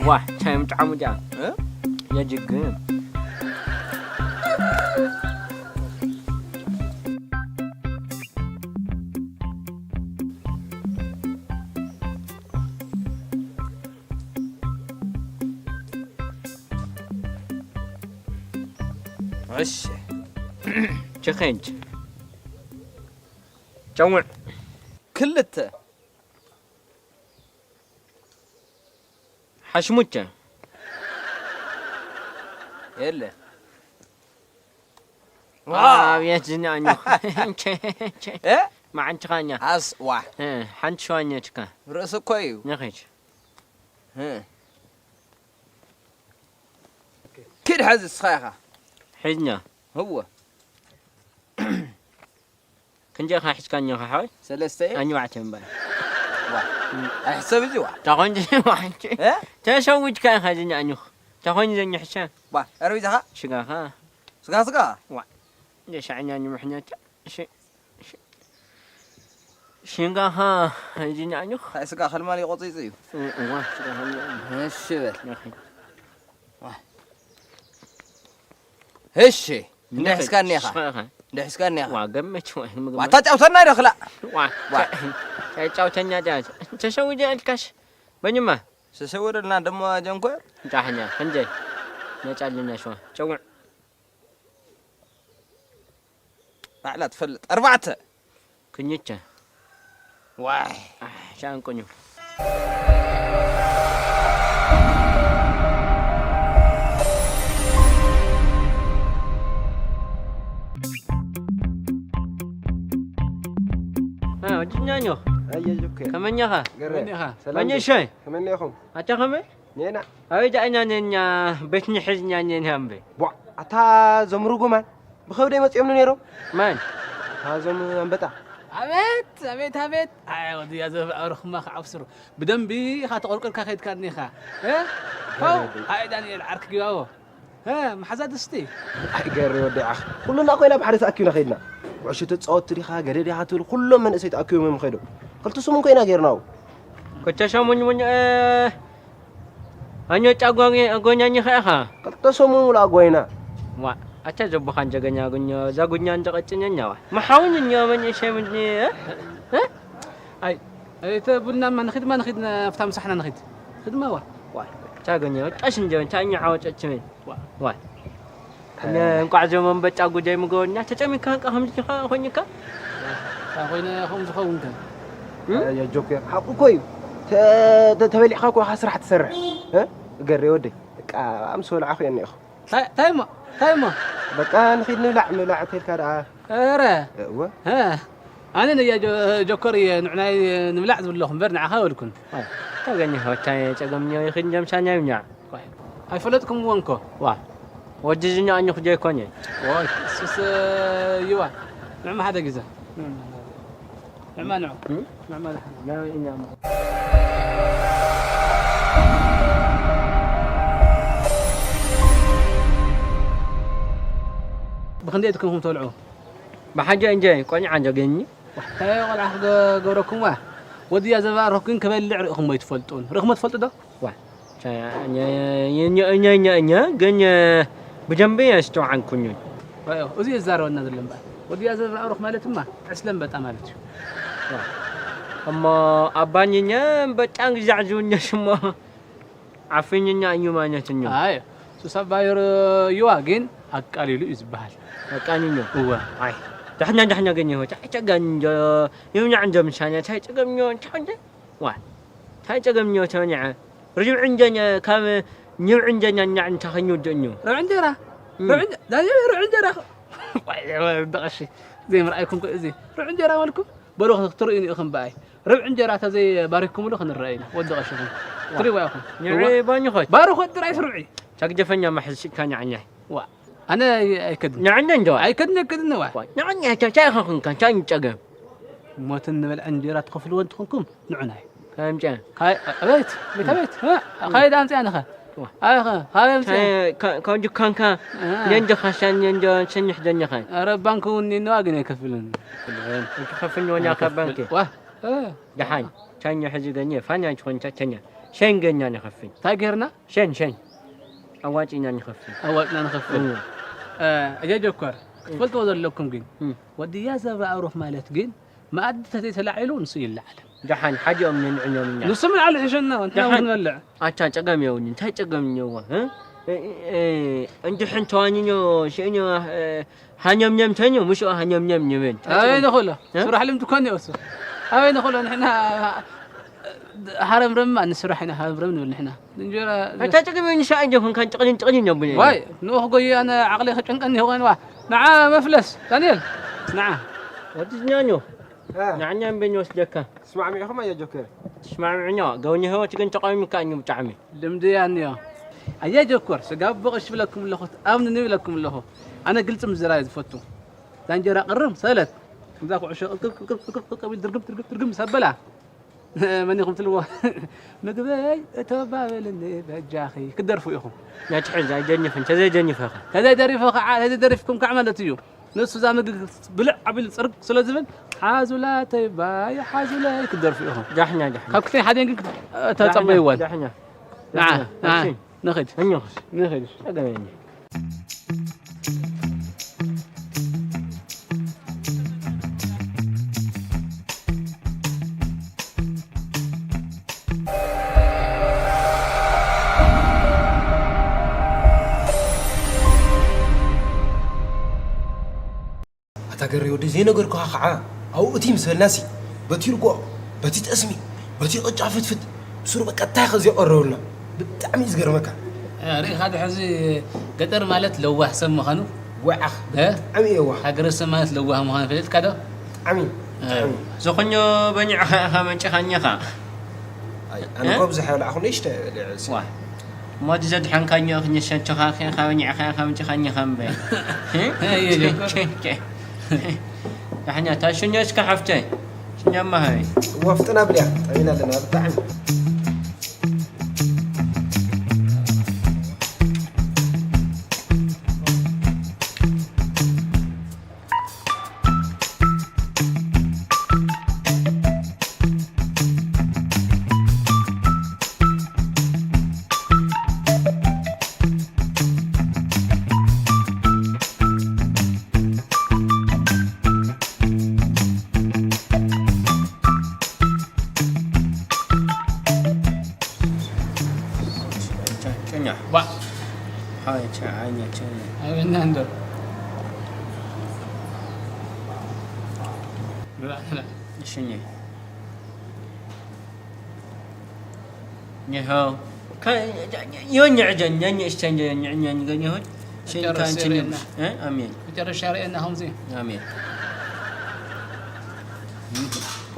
ዋሕ ቻይ ምጥዓሙ ጃ እ? የጅግም። እሺ። ቸኸንች ጨውዕ ክልተ ሓሽሙቸ የለ። ኣብየት ዝናኙ። እ? ማዓንችኻኛ። ኣስ ዋ። ሓንቲ ሸዋኛችካ። ርእሲ እኮ እዩ። ነኺች። እ። ኪድ ሐዚ እስኻ ኢኻ። ሒዝኛ። እወ። ክንደይ ኢኻ ሒዝካኛ ኢኻ ሓወይ? ሰለስተ እየ። ኣንባዕተ እምበር። ዋ። ኣይሕሰብ እዚ ዋ። ታኾንጂ ዋሕንቺ። እ? ተሸዊድካ ኢኻ እዚ ንኣኒኹ። ታኾንጂ ዘኝ ሕሰብ። ዋ፣ ኣረቢዛኻ? ሽጋኻ። ስጋ ስጋ? ዋ። እንደ ሻዕኛ ንምሕነታ። ሽ-፣ ሽ-፣ ሽጋኻ እዚ ንኣኒኹ። ኣይ ስጋ ከልማል ይቆጽጽ እዩ። እ-፣ እዋ፣ ሽጋኻ ንኣኒኹ። እሺ በል። ያኺ። ዋ። እሺ። እንደ ሒዝካኒ ኢኻ። ሽኻ ኢኻ። እንደ ሒዝካኒ ኢኻ። ዋ፣ ገመች ዋ፣ ምግመች። ዋ፣ ታጫውተና ኢዶ ክላ። ዋ፣ ዋ። ታ-፣ ታጫውተኛ ዳት። ተሸውደ ኣልካሽ። በኝማ። ተሸወደልና ደሞ ጀንኮ። ዳሕኛ፣ እንደ። ነጫልና ሽዋ። ጨውዕ። ባዕላ ትፈልጥ። ኣርባዕተ። ክኝቸ። ዋይ። ኣሕ፣ ሻንቁኝ። አ፣ ወዲ ኛኞ። ኣየ ጆከር። ከመኛኻ? ገረ። ከመኛኻ? ሰላም መኘ ዶ? ሻይ? ከመኛ ኢኹም? ኣታ ከመይ? ኔና። ኣበይ ደኣ ኢና ነኛ ቤት ንሕዝኛ ኔና እምበይ? ቧ፣ ኣታ ዞም ርጉማን ብኸብደይ መጺኦምኒ ነይሮም። መን? ኣታ ዞም ኣንበጣ። ኣቤት፣ ኣቤት፣ ኣቤት። ኣይ፣ ወዲ ያዘ ኣውርኽማ ክዓብስሩ። ብደንቢ ኢኻ ተቆርቆርካ ከይድካ እኒኻ። እ? ሃው፣ ኣይ፣ ዳንኤል ዓርክ ግባዎ። እ፣ መሓዛ ድስቲ። ኣይ፣ ገሪ ወዲ ዓኽ። ኩሉና ኮይና ብሓደ ተኣኪብና ከይድና። ኩዕሾ ተጻወትቲ ዲኻ፣ ገለ ዲኻ ትብል፣ ኩሎም መንእሰይ ተኣኪቦም እዮም ከይዶም። ክልተ ሰሙን ኮይና ጌርናው። ክልተ ሰሙን እውን፣ እ፣ ኣኛ ጫጓ ጎኛኝ ኸ ኢኻ? ክልተ ሰሙን ሙሉእ ኣጓይና። ዋ፣ ኣታ ዘቦኻን ጀገኛ ጉኛ፣ እዛ ጉኛ እንደ ቀጭኛኛ ዋ። መሓውን እኛ መንእሰይ ምድኒ፣ እ? እ? ኣይ፣ ኣይ፣ እተ ቡናማ ንኺድማ፣ ንኺድ፣ ን-፣ ኣብታ ምሳሕና ንኺድ። ኺድማ ዋ። ዋ፣ ቻገኘ፣ ወጣሽ እንጀ፣ ቻኛ ዓወጨችሜ። ዋ። ዋ። እኛ እንቋዕ ዘመን በጫ ጉዳይ ምገበኛ፣ ተጨሚካ እንቃ ከምዚ ኻ-፣ ኾኝካ? ታ ኾይነ ኸም ዝኸውን ከ? እ? ኣየ ጆከር፣ ሓቁ እኮ እዩ። ተ-፣ ተ-፣ ተበሊዕካ እኮ ኢኻ ስራሕ ትሰርሕ። እ? ገሬ ወደይ፣ በቃ፣ ኣምስ ወልዓ ኾይነ ኢኹ። ታይ፣ ታይ እሞ፣ ታይ እሞ? በቃ፣ ንኺድ ንብላዕ፣ ምብላዕ እንተልካ ደኣ። ኧረ። እወ። እ፣ ኣነ ነያ ጆ-፣ ጆከር እየ፣ ንዑናይ ንብላዕ ዝብለኹም እምበር ንዓኻ ኣይበልኩን። ዋይ፣ ተገኘ ሆታይ ጸገም እኒኦ ይኽን ጀምሳኛ ይብኛ። ዋይ፣ ኣይፈለጥኩምዎን እኮ። ዋ፣ ወዲ ዝኛ ኣኝኹ ጀይኮነ። ዋይ፣ እሱስ ይዋ፣ ንዕማ ሓደ ግዜ። ንዕማ ንዑ። እም? ንዕማ ደሓን። ናበይ ኢና እሞ? ብኽንደይ ትኮንኩም ተልዑ? ብሓጀ እንጀ ቆንዓ እንጀ ገኒ። እንታይ ቆልዓ ክገብረኩም ዋ? ወዲ እያ ዘባረኹ ግን ክበልዕ ርኢኹም ኣይትፈልጡን። ርኢኹም ትፈልጡ ዶ? ዋ፣ ቻ-፣ እኛ፣ እኛ፣ እኛ፣ እኛ፣ እኛ ግን ብደንብ ኣስተውዓልኩኝ። ኣዮ፣ እዚ የዛረበና ዘሎ እምበኣር። ወዲ እያ ዘባረኹ ማለትማ ዕስለ ኣንበጣ ማለት እዩ። ዋ፣ እሞ ኣባኝኛ በጣም ግዛዕ ዝውኛ ሽሞ ዓፍኝኛ እዩ ማለት እዩ። ኣዮ፣ ሱስ ኣባዮር እዩዋ ግን ኣቃሊሉ እዩ ዝበሃል። ኣቃኒኞ። እወ። ኣይ፣ ዳሕና፣ ዳሕና ገኘ ሆ፣ ታይ ጨጋኝ እንዶ፣ ይምናዕ እንዶ ምሳና፣ ታይ ጨገምኞ፣ እንታይ እንደ? ዋ፣ ታይ ጨገምኞ ተመኒዐ። ርብዒ እንጀኛ ካብ ኒብዒ እንጀኛ እናዕ እንተኸኝ ውድእኙ። ርብዒ እንጀራ? እም። ርብዒ እንጀ-፣ ዳንኤል ርብዒ እንጀራ። ዋይ፣ ዋይ፣ ደቐሺ። ዘይምርኣይኩም እኮ እዚ። ርብዒ እንጀራ በልኩም? በሉ ክትርእዩኒ ኢኹም ብኣይ። ርብዒ እንጀራ ተዘይባሪክኩምሉ ክንረአ ኢና። ወዲ ቀሺኹም። ዋ። ትሪእዋ ኢኹም። ኒብዒ እዋ። ባኝኾት? ባርኾት ጥራይ ርብዒ። ቻግደፈኛ ማሕዝ ሽካኛ ዓኛይ። ዋ። ኣነ ኣይከድን። ንዕነ እንዶ። ኣይከድን፣ ኣይከድን፣ ዋ። ዋ፣ ንዕነ፣ ቻ-፣ ቻ-፣ ኢኻ ኹንካ፣ ቻ-፣ ቻ-፣ ጨገም። ሞትን ንበልዐ እንጀራ ትኸፍልዎ እንትኾንኩም፣ ንዑናይ። ካምጫ። ካይ-፣ ኣቤት፣ ቤት፣ ኣቤት፣ እ፣ ካይድ ኣምፅያ ንኸ። ዋ። ኣይ፣ ኸ-፣ ካበይ ኣምፅያ? ቻ-፣ ካ-፣ ካብ ዱካንካ፣ እ። ነንዶ ኻሻን፣ ነንዶ ሰኒሕ ደኒኻ። ኧረ፣ ባንክ እውን እኒአዋ ግን ኣይከፍልን። ኣይከፍልን ወላ ካብ ባንክ። ዋ፣ እ። ደሓን፣ ቻኛ ሕዚ ገኘ፣ ፋይናንስ ኾን ቻ-፣ ቻኛ። ሸን ገኛ ንኸፍል። እንታይ ጌርና? ሸን፣ ሸን። ኣዋጺና ንኸፍል። ኣዋጺና ንኸፍል። እም። እ፣ ኣጃ ጆከር፣ ክትፈልጥዎ ዘለኩም ግን፣ እም። ወዲ ያዘባ ኣሮፍ ማለት ግን፣ መኣዲ ተዘይተላዒሉ ንሱ ይለዓል። ደሓን፣ ሓዲኦም ንንዕኖም ኢና። ንሱ ምልዓሉ ሕሸና፣ ንሕና ደሓን። እውን ንበልዕ። ኣታ ጸገም የብሉን፣ እንታይ ጸገም እኒኦዎ፣ እ? እ፣ እ፣ እንድሕን ተዋኒኖ፣ ሽእኖ፣ እ፣ ሃኘምኘም ተንዮ፣ ምሽኡ ሃኘምኘም ንብል። ኣበይ ንኽእሎ? እ? ስራሕ ልምዲ እኮ እኒኦ እሱ። ኣበይ ንኽእሎ? ንሕና ሃረምረም ንስራሕ ኢና፣ ሃረምረም ንብል ንሕና። እንጀራ ኣታ ጸገም የብሉን፣ ንሻ እንጀ ኹን ካን ጭቕሊን ጭቕሊን የብሉን። ዋይ፣ ንኡ ክጎዩ ኣነ ዓቕለይ ከጨንቀኒ ይኸውን ዋ። ንዓ መፍለስ፣ ዳንኤል፣ ንዓ። ወዲ ዝኛኞ፣ እ። ንዓኛ እምበይ ንወስደካ። ተስማዕሚዕኹም ኣያ ጆከር? ተስማዕሚዕኛ፣ ገውኒ ህይወት ግን ተቃዊምካ እዩ ብጣዕሚ። ልምዲ እያ እኒኦ። ኣያ ጆከር፣ ስጋ ብቕሽ ብለኩም ኣለኹ፣ ኣምንኒ ብለኩም ኣለኹ። ኣነ ግልፂ ምዝራብ እየ ዝፈቱ። እዛ እንጀራ ቅርም ሰለት፣ ከምዛ ኩዕሾ ቅልቅል፣ ቅልቅል፣ ቅልቅል፣ ቅልቅል፣ ድርግም፣ ድርግም፣ ድርግም ምስ ኣበላ፣ መን ኢኹም ትልዎ? ምግበይ እተባበልኒ በጃኺ ክትደርፉ ኢኹም። ነቲ ሕዚ ኣይደንፍን፣ ተዘይደኒፈ ኸ? ተዘይደሪፈ ከዓ፣ ተዘይደሪፍኩም ከዓ ማለት እዩ። ንሱ እዛ ምግቢ ብልዕ ኣቢሉ ፅርግ ስለ ዝብል፣ ሓዙላተይ ባይ ሓዙለይ ክትደርፉ ኢኹም። ዳሕና፣ ዳሕና። ካብ ክልተን ሓደን ግን ተፀበይወን። ዳሕና፣ ዳሕና። ንዓ፣ ዳሕና። ንዓ፣ እሺ። ንኽድ። እኞኽስ? ንኽድ። ጸገም የለን። ኣታ ገሬ ወደይ ዘይነገርኩኻ ኸዓ ኣብኡ እቲ ምስ በልናሲ በቲ ርጎኦ፣ በቲ ጠስሚ፣ በቲ ቅጫ ፍትፍት ብስሩ በቃ እንታይ ከ ዘየቐረቡልና ብጣዕሚ እዩ ዝገርመካ። እ፣ ርኢኻ ዶ ሕዚ ገጠር ማለት ለዋህ ሰብ ምዃኑ? ወዓኽ እ? ብጣዕሚ የዋህ። ሃገረ ሰብ ማለት ለዋህ ምዃኑ ፈሊጥካ ዶ? ብጣዕሚ፣ እ፣ ብጣዕሚ። ዝኹኞ በኒዕኻ ኢኻ መንጭኻኒ ኢኻ። ኣይ፣ ኣነ እ? እኮ ብዙሕ ኣይበላዕኹ፣ ንእሽተ በሊዐ፣ እሱ። ዋ። እሞ እቲ ዘድሓንካዮ ክንሸንችኻ ኸ፣ ካብ ኒዕኻ፣ ካብ ጭኻ ኒኻ እምበይ። ኣየ ጀኮር። ዳሕና፣ እታ ሽኛ እስከ ሓፍተይ። ሽኛ እማ ሃበይ። እዋ፣ ፍጥና ብልያ። ጠሚና ኣለና፣ ብጣዕሚ። ጨኛ። ዋ። ሓወይ፣ ጨ-፣ ዓይኛ፣ ጨኛ። ኣበና እንዶ። ብላ፣ ብላ። እሺ፣ እኔ። ኒሆ። ከ-፣ ዮኝ ዕጀን፣ ዮኝ እሽተን፣ ዮኝ ዕኛን፣ ዮኝ ሆን። ሽን መጨረሻ ካንቺ ርኤና። ንብሽ። እ? ኣሜን። መጨረሻ ርኤና፣ ኸምዚ። ኣሜን።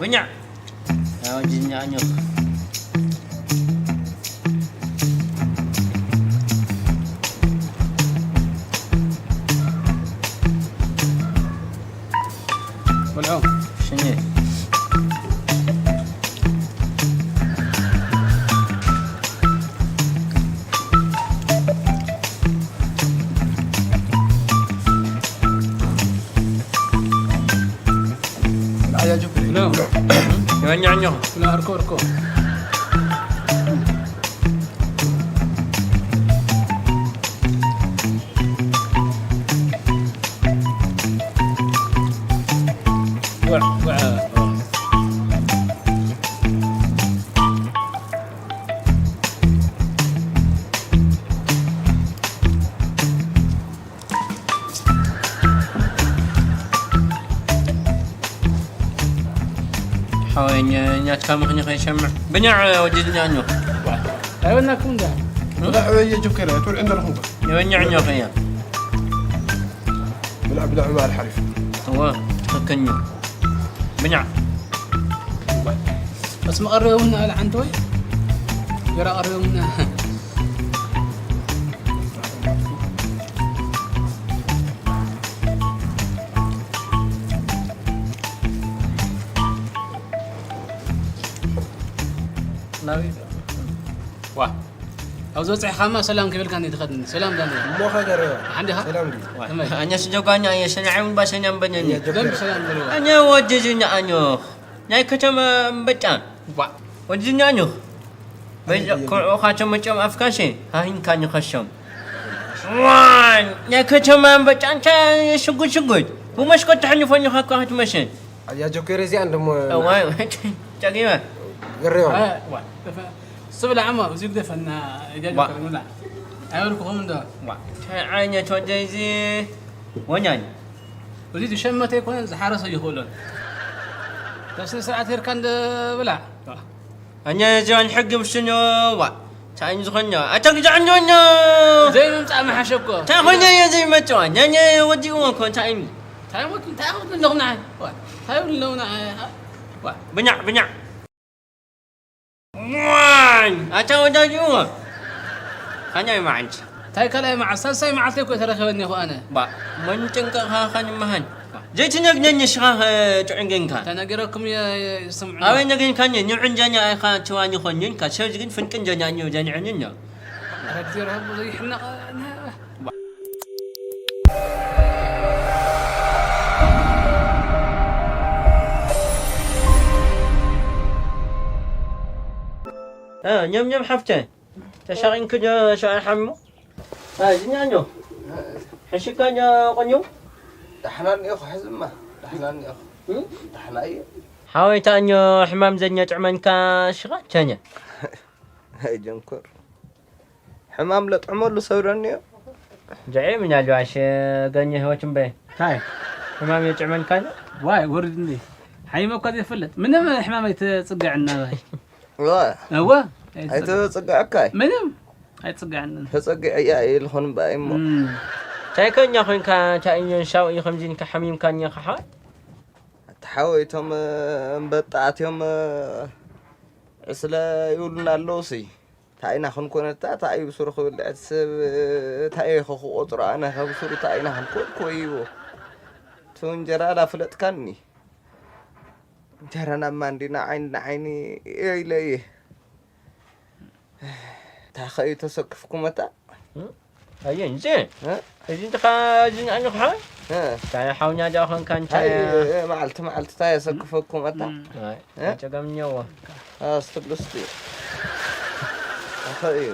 ወኛ። ያው ጅኛ ኞ። በልዖ። ሽኒ። ብልዓ ጃጅብ። ብልዖ። ኛኛኛ። ብልዓ፣ እርኮ፣ እርኮ። ሓወይ፣ ኛ-፣ ኛትካ ምኽንያት ከይሰምዕ። ብኛዕ ወዲ ድኛኞ። ኣይበልናኩም እንዳ። ብላ ዕበየ ጆከር፣ ኣትወልዕ እንደለኹም እኮ። የበኛዕ ኛኸያ። ብላ፣ ብላ ዕባል ሓሪፍ። እወ፣ ትኽክልኛ። ብኛዕ። እስመ ቀረቡና ኣለ ሓንቲ ወይ? ገራ ቀረቡና። ናበይ? ዋ። ኣብ ዝበጽሕካማ ሰላም ክብልካ እንዴ ትኸድኒ? ሰላም ዳንኤል። እሞ ኸገረ። ሓንዲኻ? ሰላም ድዩ? ከመይ? ኣኛ ስጆጓኛ፣ ኣየ ሰናዒ እውን ባሰኛ እምበኛኒ። ኣየ ጆከር። ደንብ ሰላም በልዋ። ኣኛ ወዲ ዝኛ ኣኞ። ናይ ከተማ እምበጫ። ዋ። ወዲ ዝኛ ኣኞ። በጃ ኮርዑኻቸው መጨም ኣፍካሽ ሃሂንካኝ ኸሸም ዋን ናይ ከተማ ኣንበጫ እንታይ ሽጉድ ሽጉድ ብመስኮት ተሕልፎኝ ኻኳ ክትመሽን ኣያ ጆኬር እዚኣን ደሞ ዋይ ጨጊመ ግሬዋ ስብላ ዓሞ እዚ ግደፈና ጃጆ ዋ። ከርምላ ኣይበልኩኹም እንዶ ዓይነት ወደዚ ወኛኝ እዚ ዝሸመተ ይኮነ ዝሓረሰ ይኽእሎን ካብ ስነ ስርዓት ሄርካ እንደ ብላ ኣኛ እዚዋን ሕጊ ምስኖ ዋ ታይም ዝኾኛ ኣታ ግዛዕኞኛ ዘይምምፃእ መሓሸ እኮ እንታይ ኾኛ እየ ዘይመፅዋ ኛኛ ወዲእዎ እኮ ታይም እንታይ ሞት እንታይ ሞት ኣለኹ ንዓይ እንታይ ይብሉ ኣለዉ ንዓይ ብኛዕ ብኛዕ ዋን ኣታ ወዳጅዎ ካኛይ ማዓንቲ እንታይ ካልኣይ መዓልቲ ሳልሳይ መዓልቲ እኮ ተረኺበኒ እኮ ኣነ ባ መንጭንቀኻ ኻንመሃን ዘይትነግነኝ ሽኻ ጥዑንገንካ ተነገረኩም ይሰምዑ ኣበይ ነገንካኒ ንዕንጃኛ ኣይኻ ትዋኒ ኾኝንካ ሰብ ግን ፍንቅንጀኛ እዮ ዘንዕንኛ ረግዚ ረሃቡ ዘይሕነቕ እ፣ ኛም ኛም ሓፍተ ተሻቒንክ ዶ ሻቕሓሞ ዝኛኞ ሕሽካ ዶ ቆኞ ዳሕና እኒኦኹ ሕዝማ ዳሕና እኒኦኹ ዳሕና እየ ሓወይታ እኞ ሕማም ዘኛ ጥዕመንካ ሽኻ ቸኛ ጀንኮር ሕማም ለጥዕመሉ ሰብ ዶ እኒኦ ጀዒ ምናልባሽ ገኘ ህይወት እምበ እንታይ ሕማም የጥዕመንካ ዶ ዋይ ወርድ እንዴ ሓይመ እኳ ዘይፈልጥ ምንም ሕማም ኣይትፅግዕና ባይ ዋ እወ ኣይተፅግዐካይ ምንም ኣይፅግዕንን ተፀጊዐ እያ ኢልኾን እምበኣይ እሞ እም። እንታይ ከኛ ኮንካ እንታይ እኞ ሻው እዩ ከምዚ ንካ ሓሚምካ እኛ ከሓ ተሓወይቶም እምበጣ ኣትዮም ዕስለ ይብሉና ኣለዉ ሲ እንታይ ኢና ክንኮነታ እንታይ እዩ ብስሩ ክብል እቲ ሰብ እንታይ እየ ክቆፅሮ ኣነ ከብስሩ እንታይ ኢና ክንኮን ኮይዎ እቲ እንጀራ ላፍለጥካኒ እንጀራ ናብ ማንዲ ንዓይኒ ንዓይኒ ኢለ እየ እንታይ ኸእዩ ተሰክፍኩመታ ኣየ እንጂ እዚ እንተኻ እዚ ንኣኒ ክሓ እንታይ ሓውኛ ዳ ኾንካ እንታይ መዓልቲ መዓልቲ እንታይ የሰክፈኩም ኣታ ጨገምኛዎ ኣስትብልስቲ ኣኸ እዩ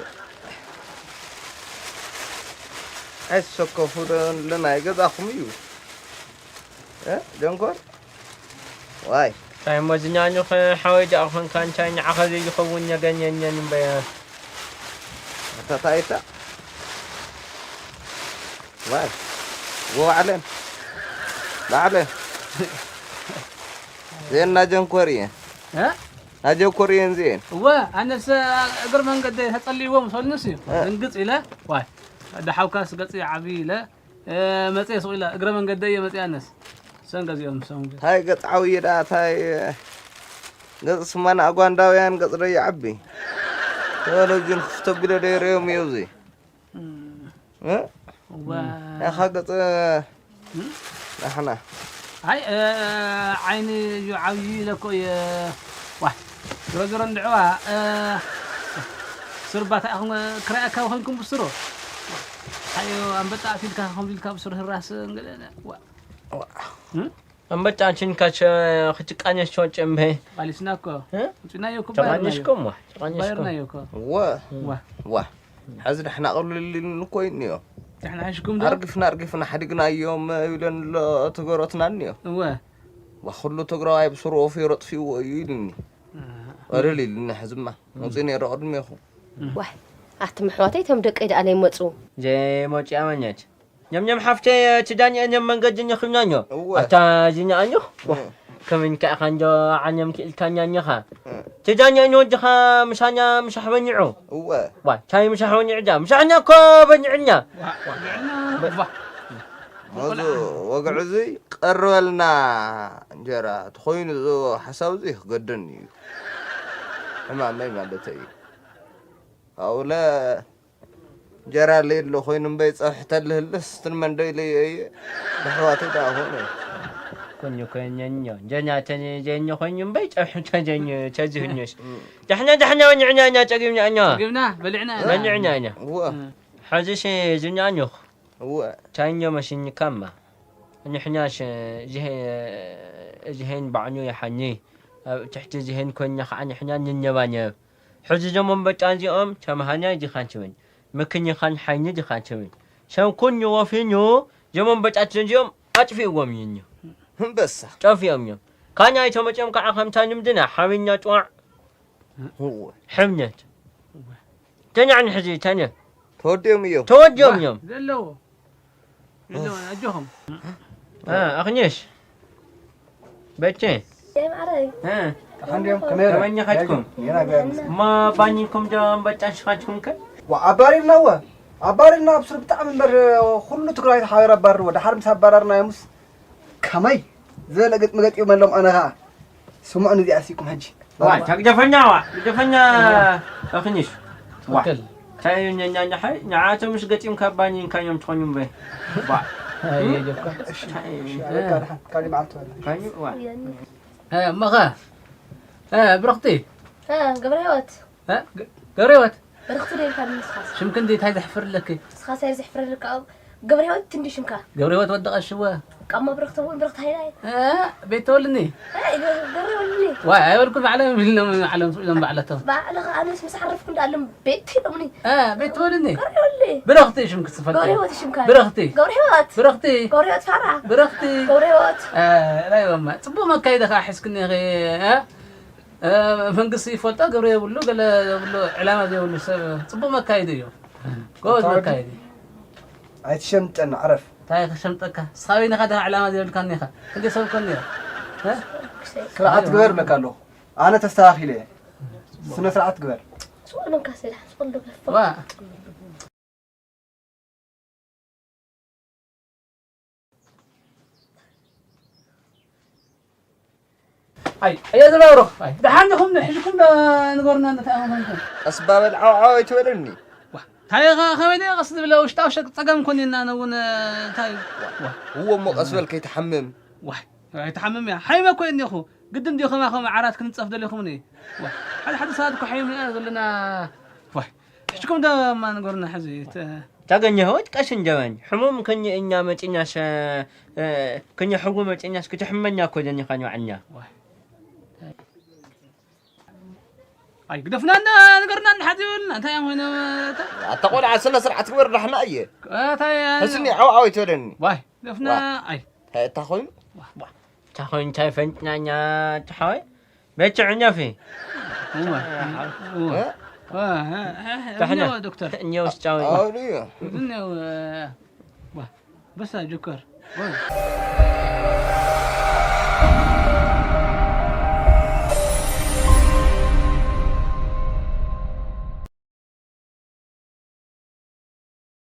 ኣይትሰከፉ ለናይ ገዛኹም እዩ ጀንኮር ዋይ እንታይ እሞ ዝኛኙ ሓወይ ዳኣ ኾንካ እንታይ ንዓኻ ዘይኸውን ነገን የኛን እምበያ ኣታ ታይታ ዋይ ወባዕለን ባዕለ ዜን ናጀንኮር እየን ናጀንኮር እየን ዜን እወ ኣነስ እግር መንገዲ ተጸልይዎም ሰልንስ እዩ ድንግጽ ኢለ ዋይ ደሓውካስ ገጽ ዓቢ ኢለ መጽየ ሱቕ ኢለ እግረ መንገዲ እየ መጽየ ኣነስ ሰን ገዚኦም ሰም ታይ ገጽ ዓብየ ደኣ ታይ ገጽ ስማን ኣጓንዳውያን ገጽ ዶ ይዓቢ ቴክኖሎጂ ንክፍቶ ቢለ ዶ ይርእዮም እዩ እዚ ያኻ ገጽ ናሕና ኣይ ዓይኒ እዩ ዓብዪ ኢለኮ እየ ዋ ዞሮ ዞሮ እንድዕዋ ሱርባታ ኢኹም ክረኣካ ኮይንኩም ብስሩ ኣዮ ኣንበጣ ኣፊልካ ከምዚ ኢልካ ብስሩ ህራስ እንግዲህ ዋ ኣንበጣ ችንካ ክትቃነሽ ትወጭ እምበ ቃሊስና እኮ ውፅናዮ እኮ ተቃኒሽኩም ዋ ተቃኒሽኩም ባይርናዮ እኮ ወ ዋ ዋ ሕዚ ዳሕና ቅልልልን እኮ ይንዮ ዳሕና ሓሽኩም ዶ ኣርግፍና ኣርግፍና ሓዲግናዮም ይብለን ኣሎ ተገሮትና እንዮ እወ ዋ ኩሉ ትግራዋይ ብስሩ ወፊሩ ኣጥፊእዎ እዩ ኢልኒ ቅልል ኢልኒ ሕዝማ ውፅእ ነይረ ቅድሜኹ ዋይ ኣቲ ምሕዋተይ እቶም ደቀይ ደኣ ነይመፁ ዘይመፅያ መኛት ኛም ኛም ሓፍተይ እቲ ዳንኤል ኛም መንገዲ ነኺብናዮ እወ። ኣታ ዝኛኣኞ ከመን ከኣ ኻንጆ ዓለም ክኢልካኛ ኛኻ እቲ ዳንኤል ወድኻ ምሳኛ ምሳሕ በኒዑ እወ ዋ ታይ ምሳሕ በኒዑ ዳ ምሳሕና እኮ በኒዑኛ መዙ ወግዒ እዙይ ቀርበልና እንጀራ ተኾይኑ እዚ ሓሳብ እዙይ ክገደኒ እዩ ሕማመይ ማለተይ እዩ ኣውለ እንጀራ ለየለ ኮይኑ እምበይ ፀብሒ ተልህልስ ትንመንዶ ኢለ እየ ብሕዋተይ ደኣ ኾነ ኮኞ ኮኘኞ ጀኛ ተኘ ጀኘ ኮኝ እምበይ ጨብሒ ተጀኘ ተዝህኘሽ ዳሕና ዳሕና ወኝዕኛ እኛ ጨጊብኛ እኛ ግብና በሊዕና ወኝዕኛ እኛ እወ ሐዚ ሲ ዝኛኞ እወ ቻይኛ መሽኝ ካማ ንሕኛሽ እዚሄን ባዕኑ ይሓኒ ኣብ ትሕቲ እዚሄን ኮኛ ከዓ ንሕኛ ንኘባኘብ ሕጂ ዞም ኣንበጫ እዚኦም ተምሃናይ ዲኻ ትብል፣ ምክንኻን ሓይኒ ዲኻ ትብል። ሰብ ኩሉ ወፊኑ ዞም ኣንበጫ እዚኦም ኣጥፊእዎም እዩ እኒኦ። እምበሳ። ጠፊኦም እዮም። ካናይ ተመፅኦም ከዓ ከምታ ልምድና ሓቢና ጭዋዕ እወ። ሕምነት። ተኛዕኒ ሕዚ ተነ። ተወዲኦም እዮም። ተወዲኦም እዮም። ዘለዎ። ኣለዎ፣ ኣጆኹም። እ፣ ኣኽኒሽ። በቼ። ደም ዓረይ። እ፣ ደሓን ድዮም? ከመይ ከመይ ኸድኩም? ጌና፣ ጌና። እማ ባኒንኩም ዶ ኣንበጫ ሽኻትኩም ከ? ዋ፣ ኣባሪርና እወ። ኣባሪርና ኣብ ሱር ብጣዕሚ እምበር፣ ኩሉ ትግራይ ተሓቢሩ ኣባሪርዎ። ደሓር ምስ ኣባረርና እዮምስ ከመይ ዝበለ ግጥሚ ገጢሞሎም ኣነ ኸዓ። ስምዑ ነዚኣ ሲኩም ሕጂ። ዋ፣ ተግደፈኛ ዋ፣ ግደፈኛ ኣኽኒሽ። ዋ። ትክክል። እንታይ እዩ ኛ-፣ ኛ-፣ ኛ-፣ ሓይ፣ ንዓቶም ምስ ገጢምካ ባኒንካዮም ትኾኑ እምበይ። ዋ። ኣየ፣ ጀካ። እሺ፣ እንታይ እዩ? እሺ፣ ኣበቃ፣ ደሓን፣ ካሊእ መዓልቲ በላ። ካሊእ፣ ዋ። እ፣ እሞ ኸ? እ፣ ብርኽቲ። እ፣ ገብረ ህይወት። እ፣ ገ-፣ ገብረ ህይወት። ብርኽቲ ዶ ኢልካ ንስኻስ? ሽምኪ እንዲ እንታይ ዘሕፍር ኣለኪ? ንስኻስ ኣይ ዘሕፍረልካ። ገብረ ህይወት እንዲ ሽምካ? ገብረ ህይወት ወዲ ቀሽወ። ቃማ ብርኽቲ እውን ብርኽቲ ሃይላይ። እ፣ ቤት ተወልኒ። እ፣ ገብረ ወልኒ። ዋይ፣ ኣይበልኩ ባዕሎም ኢሎም፣ ባዕሎም ስኢሎም ባዕለቶም። ባዕልኻ ኣነስ ምስ ዓረፍኩ እንዳኣሎም ቤት ኢሎምኒ። እ፣ ቤት ተወልኒ። ገብረ ወልኒ። ብርኽቲ ሽምኪ ዝፈልጥ። ገብረ ህይወት ሽምካ? ብርኽቲ። ገብረ ህይወት። ብርኽቲ። ገብረ ህይወት ፋራ። ብርኽቲ። ገብረ ህይወት። እ፣ ራይወማ። ጽቡቕ መካይደ ኸዓ ሒዝክኒ ኢኺ፣ እ? እ፣ መንግስቲ ይፈልጦ፣ ግብሪ የብሉ፣ ገለ የብሉ፣ ዕላማ ዘይብሉ ሰብ ጽቡቕ መካይዲ እዩ። ጎበዝ ኣታ ወዲ፣ መካይዲ። ኣይትሸምጠና፣ ዕረፍ። እንታይ ክሸምጠካ? ንስኻ በይንኻ ዲኻ ዕላማ ዘይብልካ እኒኻ? ክንደይ ሰብ እኮ እኒኦ። እ? ስርዓት ግበር እብለካ ኣለኹ። ኣነ ተስተኻኺለ እየ። ስነ ስርዓት ግበር። ስቕ በል መንካሰ፣ ስቕ በል ዶ ገፋ። ዋ። ኣይ፣ ኣየ ዝነብሮ። ኣይ፣ ደሓን ዲኹም? ሕልኩም ዶ ንገሩና፣ እንታይ ኣኾንኩም? ቀስ ባበል ዓው ዓው ኣይትበለኒ። ዋ፣ እንታይ ኸ-፣ ከመይ ድየ ቀስ ዝብለ? ውሽጣ ውሽጢ ጸገም ኮን ኢና፣ ኣነ እውን፣ እንታይ? ዋ፣ ዋ። እዎ እሞ ቀስ በል ከይትሓምም። ዋይ፣ ኣይትሓምም እያ። ሓይመ እኮ እየ እኒኹ። ግድን ድዩ ከማኹም ዓራት ክንጸፍ ደሊኹምኒ? ዋይ፣ ሓደ ሓደ ሰባት እኮ ሓይምና ዘለና። ዋይ፣ ሕጅኩም ደማ ንገሩና ሕዚ፣ ተ-፣ ታገኘኸው ቀስ እንጀበን። ሕሙም ከኝ እኛ መጺናስ፣ እ፣ ከኝ ሕጉ መጺናስ ክትሕመኛ እኮ ደኒኻ ንባዕልና። ዋይ። ኣይ፣ ግደፉና እና ንገሩና እና ሓዚ ይበሉና። እንታይ እዮም ኮይኖም፣ እታ ኣታ ቆልዓ ስነ ስርዓት ግበር ዳሕና እየ። እንታይ ሕስኒ ዓው ዓው ይትበለኒ። ዋይ፣ ግደፉና። ዋይ። ኣይ። እንታይ እታ ኮይኑ? ዋይ፣ ዋይ። እንታይ ኮይኑ እንታይ ፈንጭናኛ ትሓወይ? ቤት ዕኛፊ። እዋ። እዋ። እ? እዋ፣ እ፣ እ፣ ዳሕና። እኒኦ ዶክተር። እኒኦ ውስጫዊ። ኣውሪ እዩ። እኒኦ፣ እ፣ ዋ፣ በሳ ጆከር። ዋ።